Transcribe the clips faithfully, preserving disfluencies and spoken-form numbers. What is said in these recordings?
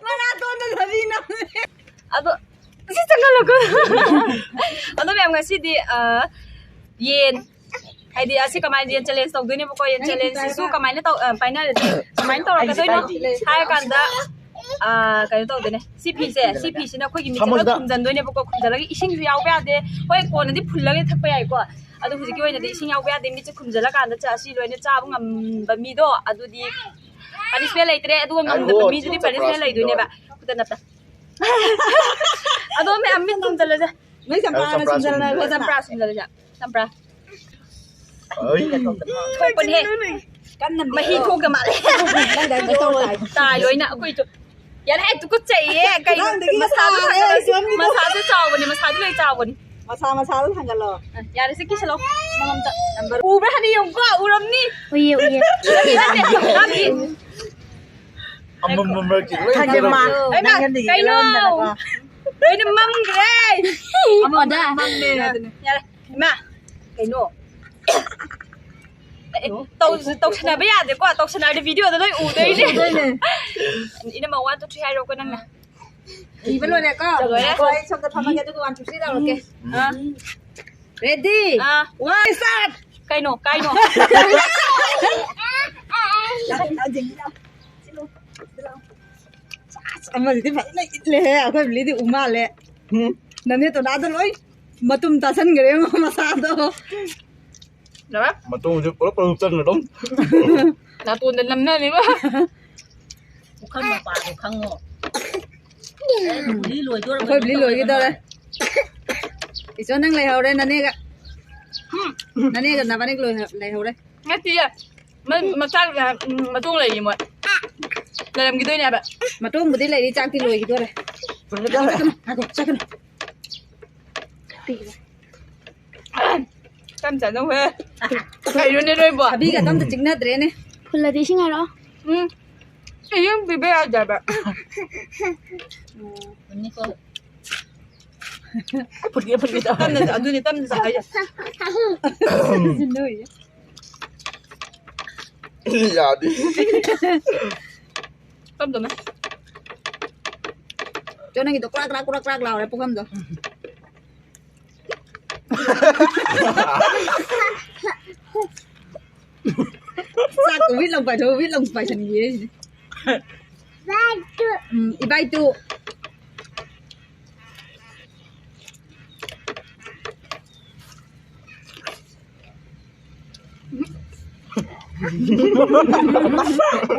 ꯃꯅꯥꯇꯣꯟꯗ ꯂꯕꯤ ꯅꯝꯃꯦ꯫ ꯑꯗꯣ ꯁꯤ ꯆꯪꯍꯜꯂꯨꯀꯣ꯫ ꯑꯗꯣ ꯃꯌꯥꯝ, ꯉꯁꯤꯗꯤ ꯑ, ꯌꯦꯟ, ꯍꯥꯏꯗꯤ ꯑꯁꯤ ꯀꯃꯥꯏꯅ, ꯌꯦꯟ ꯆꯦꯂꯦꯟꯖ ꯇꯧꯗꯣꯏꯅꯦꯕꯀꯣ꯫ ꯌꯦꯟ ꯆꯦꯂꯦꯟꯖꯁꯤꯁꯨ ꯀꯃꯥꯏꯅ ꯇꯧ ꯑ, ꯄꯥꯏꯅꯔꯗꯤ ꯀꯃꯥꯏꯅ ꯇꯧꯔꯛꯀꯗꯣꯏꯅꯣ ꯍꯥꯏꯔ ꯀꯥꯟꯗ, ꯑ, ꯀꯩꯅꯣ ꯇꯧꯗꯣꯏꯅꯦ꯫ ꯁꯤ ꯐꯤꯁꯦ, ꯁꯤ ꯐꯤꯁꯤꯅ ꯑꯩꯈꯣꯏꯒꯤ ꯃꯤꯠꯁꯦ ꯂꯣꯏ ꯊꯝꯃꯣꯁꯤꯗ꯫ ꯈꯨꯝꯖꯟꯗꯣꯏꯅꯦꯕꯀꯣ꯫ ꯈꯨꯝꯖꯜꯂꯒ ꯏꯁꯤꯡꯁꯨ ꯌꯥꯎꯕ ꯌꯥꯗꯦ꯫ ꯍꯣꯏ, ꯀꯣꯟꯅꯗꯤ ꯐꯨꯜꯂꯒ ꯊꯛꯄ ꯌꯥꯏꯀꯣ꯫ ꯑꯗꯣ ꯍꯧꯖꯤꯛꯀꯤ ꯑꯣꯏꯅꯗꯤ ꯏꯁꯤꯡ ꯌꯥꯎꯕ ꯌꯥꯗꯦ꯫ ꯃꯤꯠꯁꯦ ꯈꯨꯝꯖꯜꯂꯀꯥꯟꯗ ꯆꯥ-, ꯑꯁꯤ ꯂꯣꯏꯅ ꯆꯥꯕ ꯉꯝꯕ ꯃꯤꯗꯣ, ꯑꯗꯨꯗꯤ ꯄꯅꯤꯁꯃꯦꯟ ꯂꯩꯇ꯭ꯔꯦ꯫ ꯑꯗꯨꯒ ꯉꯝꯗꯕ ꯃꯤꯗꯨꯗꯤ ꯄꯅꯤꯁꯃꯦꯟ ꯂꯩꯗꯣꯏꯅꯦꯕ꯫ ꯈꯨꯗ ꯅꯞꯇ꯫ ꯑꯗꯣ ꯃꯌꯥꯝ ꯃꯤꯠ ꯈꯨꯝꯖꯜꯂꯁꯦ꯫ ꯅꯣꯏ ꯆꯝꯄ꯭ꯔꯥꯅ ꯆꯝꯄ꯭ꯔꯥ ꯁꯨꯝꯖꯜꯂꯒ ꯁꯨꯝꯖꯜꯂꯒ꯫ ꯆꯝꯄ꯭ꯔꯥ ꯁꯨꯝꯖꯜꯂꯁꯦ꯫ ꯆꯝꯄ꯭ꯔꯥ꯫ ꯑꯩ꯫ ꯊꯣꯛꯄꯅꯦꯍꯦ꯫ ꯀꯟꯅ ꯃꯍꯤ ꯊꯣꯛꯇ ꯃꯥꯜꯂꯦ꯫ ꯅꯪ ꯗꯥꯏꯔꯦꯛ ꯇꯧꯔꯣ꯫ ꯇꯥꯏ ꯂꯣꯏꯅ ꯑꯩꯈꯣꯏꯁꯨ꯫ ꯌꯥꯔꯦ, ꯇꯨꯀꯠꯆꯩꯌꯦ꯫ ꯀꯩꯅꯣ? ꯅꯪꯗꯒꯤ ꯃꯁꯥꯗꯣ ꯇꯥꯔꯦ, ꯊꯥꯡꯒꯠꯂꯣ꯫ ꯑꯩꯁꯨ ꯌꯥꯝ ꯃꯁꯥꯁꯨ ꯆꯥꯎꯕꯅꯦ, ꯃꯁꯥꯗꯤ ꯂꯣꯏ ꯆꯥꯎꯕꯅꯦ꯫ ꯃꯁꯥ ꯃꯁꯥꯗꯣ ꯊꯥꯡꯒꯠꯂꯣ꯫ ꯑ, ꯌꯥꯔꯦ, ꯁꯤ ꯀꯤꯁꯜꯂꯣ꯫ ꯃꯉꯝꯗ꯫ ꯅꯝꯕꯔ ꯎꯕ꯭ꯔꯥ ꯍꯥꯏꯗꯤ ꯌꯦꯡꯉꯨꯀꯣ, ꯎꯔꯝꯅꯤ꯫ ꯎꯏꯌꯦ, ꯎꯏꯌꯦ꯫ ꯅꯠꯇꯦ, ꯅꯠꯇꯦ, ꯅꯠꯇꯦ꯫ ꯑꯃꯝꯕ ꯃꯔꯛꯀꯤ ꯂꯣꯏ ꯈꯪꯗꯦ, ꯃꯥ ꯆꯠꯂꯝꯃꯦ꯫ ꯍꯩꯃꯥ, ꯅꯪꯒꯗꯤ ꯀꯩꯅꯣ? ꯏꯔꯣꯟꯗꯅꯀꯣ꯫ ꯂꯣꯏꯅ ꯃꯝꯈ꯭ꯔꯦ꯫ ꯑꯃꯝꯕ ꯑꯣꯗꯥ꯫ ꯃꯝꯃꯦ ꯑꯗꯨꯅꯦ꯫ ꯌꯥꯔꯦ꯫ ꯏꯃꯥ, ꯀꯩꯅꯣ? ꯑꯦ, ꯇꯧ-, ꯇꯧꯁꯟꯅꯕ ꯌꯥꯗꯦꯀꯣ꯫ ꯇꯧꯁꯟꯅꯔꯗꯤ ꯚꯤꯗꯤꯑꯣꯗ ꯂꯣꯏ ꯎꯗꯣꯏꯅꯦ꯫ ꯎꯗꯣꯏꯅꯦ꯫ ꯏꯅꯝꯃ, one, two, three ꯍꯥꯏꯔꯣꯀꯣ ꯅꯪꯅ꯫ ꯏꯕ ꯂꯣꯏꯔꯦꯀꯣ? ꯂꯣꯏꯔꯦ꯫ ꯉꯥꯏꯈꯣ, ꯑꯩ ꯁꯣꯝꯗ ꯐꯝꯃꯒꯦ, ꯑꯗꯨꯒ one, two, three ꯂꯥꯎꯔꯛꯀꯦ꯫ ꯎꯝ꯫ ꯑꯥ꯫ Ready? ꯑꯥ꯫ One, start! ꯀꯩꯅꯣ? ꯀꯥꯏꯅꯣ? ꯑꯁ, ꯑꯃꯁꯤꯗꯤ ꯐꯖꯅ ꯏꯠꯂꯦꯍꯦ꯫ ꯑꯩꯈꯣꯏ ꯕꯤꯂꯤꯗꯤ ꯎ ꯃꯥꯜꯂꯦ꯫ ꯎꯝ꯫ ꯅꯅꯦ ꯇꯣꯅꯥꯗꯣ ꯂꯣꯏ ꯃꯇꯨꯝ ꯇꯥꯁꯟꯈ꯭ꯔꯦ ꯃꯁꯥꯗꯣ꯫ ꯂꯣꯏꯔꯦ? ꯃꯇꯨꯝꯁꯦ ꯄꯨꯂꯞ ꯄꯨꯂꯞ ꯆꯪꯈ꯭ꯔꯦ ꯑꯗꯨꯝ꯫ ꯅꯥꯇꯣꯟꯗ ꯅꯝꯅꯅꯦꯕ꯫ ꯄꯨꯈꯝ ꯃꯄꯥꯗꯣ ꯈꯪꯉꯣ꯫ ꯑꯦ, ꯕꯤꯂꯤ ꯂꯣꯏꯗꯣꯔꯕꯅꯤ꯫ ꯑꯩꯈꯣꯏ ꯕꯤꯂꯤ ꯂꯣꯏꯒꯗꯧꯔꯦ꯫ ꯏꯆꯣ, ꯅꯪ ꯂꯩꯍꯧꯔꯦ ꯅꯅꯦꯒ꯫ ꯅꯅꯦꯒ ꯅꯕꯥꯅꯤ ꯂꯣꯏꯍ-, ꯂꯩꯍꯧꯔꯦ꯫ ꯅꯠꯇꯤꯌꯦ꯫ ꯃ-, ꯃꯆꯥ, ꯎꯝ, ꯃꯇꯣꯡ ꯂꯩꯔꯤ ꯃꯣꯏ꯫ ꯂꯩꯔꯝꯈꯤꯗꯣꯏꯅꯦ ꯍꯥꯏꯕ꯫ ꯃꯇꯣꯡꯕꯨꯗꯤ ꯂꯩꯔꯤ, ꯆꯥꯛꯇꯤ ꯂꯣꯏꯈꯤꯗꯣꯔꯦ꯫ ꯆꯠꯀꯅꯨ, ꯉꯥꯏꯈꯣ, ꯆꯠꯀꯅꯨ꯫ ꯇꯞ ꯆꯠꯅꯧꯍꯦ꯫ ꯀꯩꯅꯣꯅꯦ ꯅꯣꯏꯕꯣ? ꯊꯕꯤꯒ ꯑꯝꯇ ꯆꯤꯛꯅꯗ꯭ꯔꯦꯅꯦ꯫ ꯐꯨꯜꯂꯗꯤ ꯏꯁꯤꯡ ꯍꯥꯏꯔꯛꯑꯣ꯫ ꯎꯝ꯫ ꯏꯁꯤꯡ ꯄꯤꯕ ꯌꯥꯗꯕ꯫ ꯐꯨꯠꯀꯦ, ꯐꯨꯠꯀꯦ ꯇꯧꯔꯦ꯫ ꯇꯞꯅ ꯆꯥ-, ꯑꯗꯨꯅꯦ ꯇꯞꯅ ꯆꯥꯎ ꯍꯥꯏꯁꯦ꯫ ꯌꯥꯗꯦ꯫ ꯇꯞ ꯇꯞꯅ꯫ ꯆꯣ, ꯅꯪꯒꯤꯗꯣ ꯀ꯭ꯔꯥꯛ ꯀ꯭ꯔꯥꯛ ꯀ꯭ꯔꯥꯛ ꯀ꯭ꯔꯥꯛ ꯂꯥꯎꯔꯦ ꯄꯨꯈꯝꯗꯣ꯫ ꯆꯥꯛꯇꯣ ꯋꯤꯠ ꯂꯥꯎ ꯄꯥꯏꯊꯣꯛ, ꯋꯤꯠ ꯂꯥꯎ ꯄꯥꯏꯁꯟꯈꯤꯌꯦ ꯑꯩꯁꯦ꯫ ꯎꯝ, ꯏꯕꯥꯏꯇꯨ꯫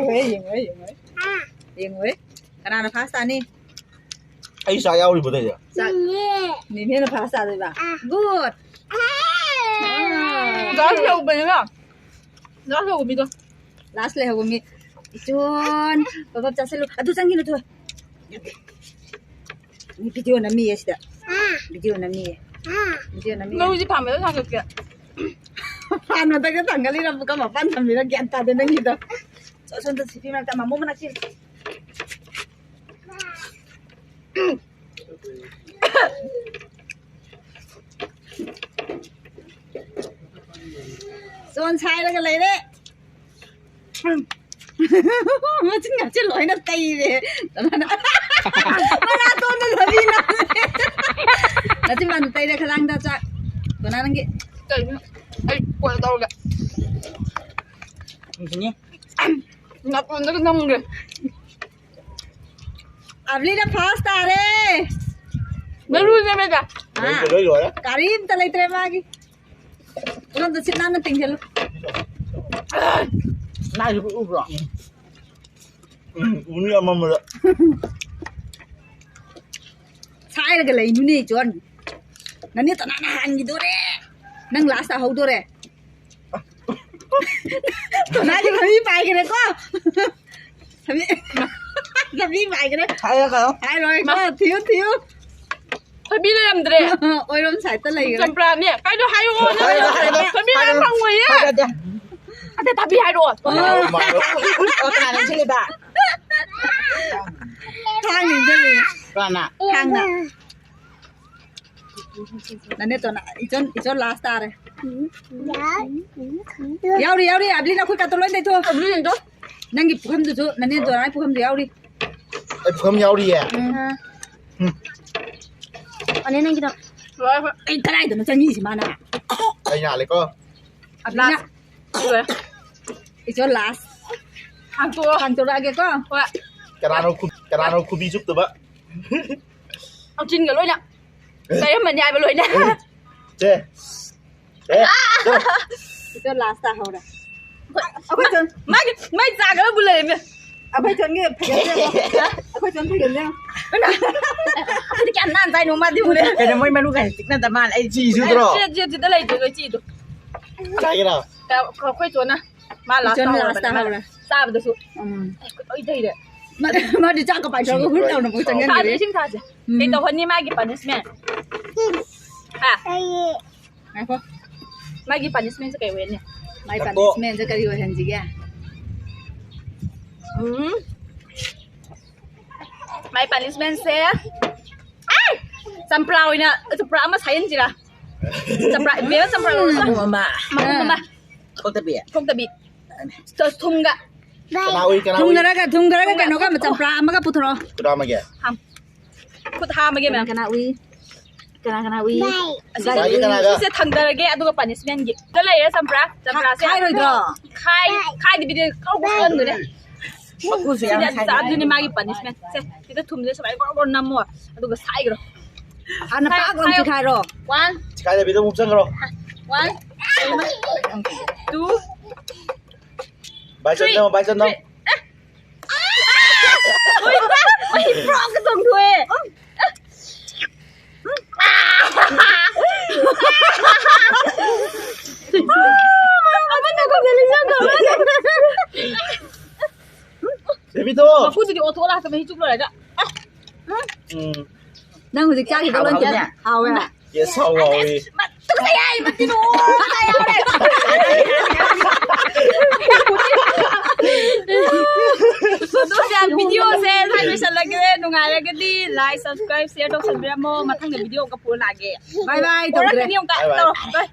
ꯌꯦꯡꯉꯣ, ꯌꯦꯡꯉꯣ, ꯌꯦꯡꯉꯣ꯫ ꯌꯦꯡꯉꯣ꯫ ꯀꯅꯥꯅ ꯐꯥꯁ ꯇꯥꯅꯤ? ꯑꯩ ꯆꯥꯛ ꯌꯥꯎꯔꯤꯕꯣ ꯇꯧꯔꯤꯁꯦ? ꯆꯥꯛ꯫ ꯅꯦꯅꯦꯅ ꯐꯥꯁ ꯇꯥꯗꯣꯏꯕ꯫ ꯒꯨꯗ꯫ ꯒ꯭ꯂꯥꯁ ꯌꯧꯕꯅꯤꯅ꯫ ꯒ꯭ꯂꯥꯁ ꯌꯧꯕ ꯃꯤꯗꯣ꯫ ꯂꯥꯁ ꯂꯩꯍꯧꯕ ꯃꯤ꯫ ꯏꯆꯣꯟ꯫ ꯄꯞ ꯄꯞ ꯆꯥꯁꯤꯜꯂꯨ꯫ ꯑꯗꯨ ꯆꯪꯈꯤꯅꯨ ꯊꯣꯏ꯫ ꯃꯤ ꯚꯤꯗꯤꯑꯣ ꯅꯝꯃꯤꯌꯦ ꯁꯤꯗ꯫ ꯚꯤꯗꯤꯑꯣ ꯅꯝꯃꯤꯌꯦ꯫ ꯚꯤꯗꯤꯑꯣ ꯅꯝꯃꯤꯌꯦ꯫ ꯅꯪ ꯍꯧꯖꯤꯛ ꯐꯥꯟꯕꯗ ꯊꯥꯡꯒꯠꯀꯦ꯫ ꯐꯥꯟ ꯃꯊꯛꯇ ꯊꯥꯡꯒꯠꯂꯤꯔꯕꯨ ꯀꯃ ꯄꯥꯟ ꯊꯝꯃꯤꯔ ꯒ꯭ꯌꯥꯟ ꯇꯥꯗꯦ ꯅꯪꯒꯤꯗꯣ꯫ ꯁꯣꯝꯗ ꯁꯤꯄꯤ ꯃꯔꯛꯇ ꯃꯃꯣ ꯃꯅꯥꯛꯁꯤ꯫ ꯆꯣꯟ ꯁꯥꯏꯔꯒ ꯂꯩꯔꯦ꯫ ꯃꯆꯤꯟ ꯃꯆꯤꯟ ꯂꯣꯏꯅ ꯇꯩꯔꯦ꯫ ꯃꯅꯥꯇꯣꯟꯗ ꯊꯕꯤ ꯅꯝꯃꯦ꯫ ꯅꯆꯤꯟ ꯃꯥꯟꯗ ꯇꯩꯔꯦ ꯈꯗꯥꯡꯗ ꯆꯥꯛ꯫ ꯀꯣꯟꯅ ꯅꯪꯒꯤ꯫ ꯀꯩꯅꯣ? ꯑꯩ ꯀꯣꯟꯅ ꯇꯧꯔꯒꯦ꯫ ꯅꯨꯡꯁꯤꯅꯤ꯫ ꯅꯥꯇꯣꯟꯗꯒ ꯅꯝꯒꯦ꯫ ꯑꯕꯂꯤꯅ ꯐꯥꯔꯁ ꯇꯥꯔꯦ꯫ ꯃꯔꯨꯅꯦ ꯃꯦꯗꯥ꯫ ꯑꯥ꯫ ꯂꯣꯏ ꯂꯣꯏꯔꯦ꯫ ꯀꯔꯤꯝꯇ ꯂꯩꯇ꯭ꯔꯦ ꯃꯥꯒꯤ꯫ ꯄꯨꯂꯞꯇ ꯁꯤꯠ ꯅꯥꯟꯅ ꯇꯤꯡꯁꯤꯜꯂꯨ꯫ ꯃꯥꯏꯁꯨ ꯎꯕ꯭ꯔꯣ? ꯎꯝ, ꯎꯅꯤ ꯑꯃꯝꯕꯗ꯫ ꯁꯥꯏꯔꯒ ꯂꯩꯅꯨꯅꯦ, ꯖꯣꯟ꯫ ꯅꯅꯦ ꯇꯣꯅꯥꯅ ꯍꯥꯟꯈꯤꯗꯣꯔꯦ꯫ ꯅꯪ ꯂꯥꯁ ꯇꯥꯍꯧꯗꯣꯔꯦ꯫ ꯇꯣꯅꯥꯒꯤ ꯊꯕꯤ ꯄꯥꯏꯈ꯭ꯔꯦꯀꯣ꯫ ꯊꯕꯤ, ꯊꯕꯤ ꯄꯥꯏꯈ꯭ꯔꯦ꯫ ꯍꯥꯏꯔꯣ ꯀꯩꯅꯣ? ꯍꯥꯏꯔꯣꯏꯀꯣ, ꯊꯤꯌꯨ, ꯊꯤꯌꯨ꯫ ꯊꯣꯏꯕꯤ ꯂꯩꯔꯝꯗ꯭ꯔꯦ꯫ ꯑꯣꯏꯔꯣꯝ ꯁꯥꯏꯗꯇ ꯂꯩꯈ꯭ꯔꯦ꯫ ꯆꯝꯄ꯭ꯔꯥꯅꯦ꯫ ꯀꯥꯏꯗ ꯍꯥꯏꯌꯨ? ꯍꯥꯏꯔꯣ, ꯍꯥꯏꯔꯣ, ꯍꯥꯏꯔꯣ꯫ ꯊꯣꯏꯕꯤ ꯃꯌꯥꯝ ꯐꯪꯉꯣꯏꯌꯦ꯫ ꯍꯥꯏꯔꯣ, ꯍꯥꯏꯔꯣ꯫ ꯑꯗ ꯊꯥꯕꯤ ꯍꯥꯏꯔꯛꯑꯣ꯫ ꯑꯣ꯫ ꯑꯣ, ꯀꯅꯥꯅ ꯏꯟꯁꯤꯜꯂꯤꯕ? ꯊꯥꯡꯅ ꯏꯟꯁꯤꯜꯂꯤ꯫ ꯀꯅꯥ? ꯊꯥꯡꯅ꯫ ꯅꯅꯦ ꯇꯣꯅꯥ, ꯏꯆꯣꯟ, ꯏꯆꯣꯟ ꯂꯥꯁ ꯇꯥꯔꯦ꯫ ꯌꯥꯎꯔꯤ, ꯌꯥꯎꯔꯤ꯫ ꯑꯕꯂꯤ ꯅꯈꯨꯠ ꯀꯥꯇꯣ ꯂꯣꯏ ꯇꯩꯊꯣꯛꯑꯣ꯫ ꯑꯕꯂꯤ ꯌꯦꯡꯗꯣ꯫ ꯅꯪꯒꯤ ꯄꯨꯈꯝꯗꯨꯁꯨ, ꯅꯅꯦ ꯗꯣꯅꯥꯒꯤ ꯄꯨꯈꯝꯗꯨ ꯌꯥꯎꯔꯤ꯫ ꯑꯩ ꯄꯨꯈꯝ ꯌꯥꯎꯔꯤꯌꯦ꯫ ꯎꯝ꯫ ꯎꯝ꯫ ꯑꯅꯦ, ꯅꯪꯒꯤꯗꯣ꯫ ꯂꯣꯏ, ꯂꯣꯏ꯫ ꯑꯩ ꯀꯗꯥꯏꯗꯅꯣ ꯆꯪꯉꯤꯁꯤ ꯃꯥꯅ? ꯑꯩ ꯌꯥꯜꯂꯦꯀꯣ꯫ ꯑꯕꯤꯅ꯫ ꯂꯥꯁ꯫ ꯂꯣꯏ꯫ It's your last. ꯍꯥꯡꯇꯣꯛꯑꯣ꯫ ꯍꯥꯡꯇꯣꯔꯛꯑꯒꯦꯀꯣ꯫ ꯍꯣꯏ꯫ ꯀꯅꯥꯅꯣ ꯈꯨ-, ꯀꯅꯥꯅꯣ ꯈꯨꯕꯤ ꯆꯨꯞꯇꯕ? ꯑꯆꯤꯟꯒ ꯂꯣꯏꯅ꯫ ꯇꯩꯔꯝꯃꯅꯤ ꯍꯥꯏꯕ ꯂꯣꯏꯅ꯫ ꯆꯦ꯫ ꯑꯦ, ꯆꯦ꯫ It's your last ꯇꯥꯍꯧꯔꯦ꯫ ꯑꯩꯈꯣꯏ ꯆꯟ-, ꯃꯥꯒꯤ, ꯃꯥꯏ ꯆꯥꯒꯗꯕꯨ ꯂꯩꯔꯝꯃꯦ꯫ ꯑꯩꯈꯣꯏ ꯆꯟꯒꯤ ꯐꯩꯒꯟꯁꯦ ꯌꯦꯡꯉꯣ꯫ ꯑꯩꯈꯣꯏ ꯆꯟ ꯐꯩꯒꯟꯁꯦ ꯌꯦꯡꯉꯣ꯫ ꯑꯗꯨꯗꯤ ꯀꯌꯥꯝ ꯅꯥꯟ ꯆꯥꯏꯅꯣ ꯃꯥꯗꯤ ꯎꯔꯦ꯫ ꯀꯩꯅꯣ ꯃꯣꯏ ꯃꯅꯨꯡ ꯀꯥꯏ ꯆꯤꯛꯅꯗ ꯃꯥꯜꯂꯦ꯫ ꯑꯩ ꯆꯤꯁꯨꯗ꯭ꯔꯣ? ꯆꯦ, ꯆꯦ, ꯆꯦꯗ ꯂꯩꯇ꯭ꯔꯦ ꯅꯣꯏ ꯆꯤꯗꯣ꯫ ꯆꯥꯒꯦꯔꯣ? ꯑꯩꯈꯣꯏ ꯆꯣꯟꯅ꯫ ꯃꯥ ꯂꯥꯁ ꯏꯆꯟ ꯇꯥꯍꯧꯔꯕꯅꯦ꯫ ꯂꯥꯁ ꯇꯥꯍꯧꯔꯦ꯫ ꯆꯥꯕꯗꯁꯨ꯫ ꯎꯝ꯫ ꯑꯩ ꯂꯣꯏ ꯊꯩꯔꯦ꯫ ꯃꯥ-, ꯃꯥꯗꯤ ꯆꯥꯛꯀ ꯄꯥꯏꯊꯣꯛꯑꯒ ꯍꯨꯠ ꯇꯧꯅ ꯑꯃꯨꯛ ꯆꯪꯍꯟꯕꯤꯔꯦ꯫ ꯊꯥꯁꯦ, ꯏꯁꯤꯡ ꯊꯥꯁꯦ꯫ ꯎꯝ꯫ ꯀꯩ ꯇꯧꯍꯟꯅꯤ ꯃꯥꯒꯤ punishment? ꯍꯥ? ꯉꯥꯏꯈꯣ꯫ ꯃꯥꯒꯤ punishmentꯁꯦ ꯀꯩ ꯑꯣꯏꯍꯟꯅꯤ? ꯃꯥꯏ ꯉꯥꯏꯈꯣ꯫ Punishmentꯁꯦ ꯀꯔꯤ ꯑꯣꯏꯍꯟꯁꯤꯒꯦ? ꯎꯝ꯫ ꯃꯥꯏ punishmentꯁꯦ, ꯑꯥꯏ! ꯆꯝꯄ꯭ꯔꯥ ꯑꯣꯏꯅ, ꯆꯝꯄ꯭ꯔꯥ ꯑꯃ ꯁꯥꯏꯍꯟꯁꯤꯔꯥ? ꯆꯝꯄ꯭ꯔꯥ, ꯏꯕꯦꯝꯃ, ꯆꯝꯄ꯭ꯔꯥ ꯑꯣꯏꯅ ꯃꯄꯨꯝ ꯑꯃ꯫ ꯃꯄꯨꯝ ꯑꯃ꯫ ꯊꯣꯛꯇꯕꯤ꯫ ꯊꯣꯛꯇꯕꯤ꯫ ꯊꯨꯝꯒ꯫ ꯀꯅꯥ ꯎꯏ, ꯀꯅꯥ ꯎꯏ? ꯊꯨꯝ ꯈꯔꯒ, ꯊꯨꯝ ꯈꯔꯒ ꯀꯩꯅꯣꯒ ꯑꯃ, ꯆꯝꯄ꯭ꯔꯥ ꯑꯃꯒ ꯄꯨꯊꯣꯔꯛꯑꯣ꯫ ꯈꯨꯗꯥꯝ ꯑꯃꯒꯤ? ꯍꯥꯝ꯫ ꯈꯨꯠ ꯍꯥꯝꯃꯒꯦ, ꯀꯅꯥ ꯃꯦꯝ꯫ ꯀꯅꯥ ꯎꯏ? ꯀꯅꯥ ꯀꯅꯥ ꯎꯏ? ꯑꯁꯤꯁꯦ, ꯀꯅꯥꯒꯤ, ꯀꯅꯥꯒ? ꯁꯤꯁꯦ ꯊꯥꯡꯗꯔꯒꯦ, ꯑꯗꯨꯒ punishmentꯒꯤ꯫ ꯁꯤꯗ ꯂꯩꯔꯦ ꯆꯝꯄ꯭ꯔꯥ꯫ ꯆꯝꯄ꯭ꯔꯥꯁꯦ ꯈꯥꯏꯔꯣꯏꯗ꯭ꯔꯣ? ꯈꯥꯏ-, ꯈꯥꯏꯗꯕꯤꯗ ꯀꯧ ꯀꯧ ꯆꯪꯗꯣꯏꯅꯦ꯫ ꯃꯀꯨꯁꯨ ꯌꯥꯝ ꯁꯤꯗ ꯁꯥꯏ꯫ ꯑꯗꯨꯅꯦ ꯃꯥꯒꯤ punishment꯫ ꯁꯦ, ꯁꯤꯗ ꯊꯨꯝꯁꯦ ꯁꯨꯃꯥꯏꯅ ꯒꯣꯔ ꯒꯣꯔ ꯅꯝꯃꯣ꯫ ꯑꯗꯨꯒ ꯁꯥꯏꯈ꯭ꯔꯣ꯫ ꯍꯥꯟꯅ ꯁꯥꯏ-, ꯄꯥꯛ ꯂꯥꯎꯅ ꯁꯥꯏꯌꯣ꯫ ꯆꯤꯈꯥꯏꯔꯣ꯫ One, ꯆꯤꯈꯥꯏꯗꯕꯤꯗ ꯑꯃꯨꯛ ꯆꯪꯈ꯭ꯔꯣ꯫ One, two, ꯚꯥꯏ ꯆꯟ ꯅꯝꯃꯣ, ꯚꯥꯏ ꯆꯟ ꯅꯝꯃꯣ꯫ Three. ꯑꯦ! ꯎꯏ, ꯎꯏ, ꯐ꯭ꯔꯣꯛꯀ ꯆꯣꯡꯊꯣꯛꯑꯦ꯫ ꯑꯃꯅ ꯈꯨꯠꯇ ꯂꯤꯛꯁꯟ ꯇꯧꯔꯦ꯫ ꯕꯦꯕꯤꯗꯣ꯫ ꯃꯈꯨꯠꯇꯨꯗꯤ ꯑꯣꯊꯣꯛꯑ ꯂꯥꯛꯇ ꯃꯍꯤ ꯆꯨꯞ ꯂꯣꯏꯔꯒ꯫ ꯎꯝ꯫ ꯅꯪ ꯍꯧꯖꯤꯛ ꯆꯥꯈꯤꯕ ꯂꯣꯏ ꯍꯥꯎꯕꯅꯦ꯫ ꯍꯥꯎꯋꯦ꯫ ꯌꯦꯁ, ꯍꯥꯎ, ꯍꯥꯎꯋꯦ꯫ ꯇꯨꯀꯠꯆꯩ ꯍꯥꯏ, ꯃꯇꯤꯗꯣ꯫ ꯇꯨꯀꯠꯆꯩ ꯍꯥꯏ꯫ ꯚꯤꯗꯤꯑꯣꯁꯦ ꯁ꯭ꯋꯥꯏ ꯂꯣꯏꯁꯜꯂꯒꯦ꯫ ꯅꯨꯡꯉꯥꯏꯔꯒꯗꯤ like, subscribe, share ꯇꯧꯁꯟꯕꯤꯔꯝꯃꯣ꯫ ꯃꯊꯪꯗ ꯚꯤꯗꯤꯑꯣ ꯑꯃꯨꯛꯀ ꯄꯨꯔ ꯂꯥꯛꯑꯒꯦ꯫ Bye bye ꯇꯧꯗ꯭ꯔꯦ꯫ ꯄꯨꯔꯛꯀꯅꯤ ꯑꯃꯨꯛꯀ꯫ Bye bye꯫ ꯇꯧꯔꯣ꯫ Bye꯫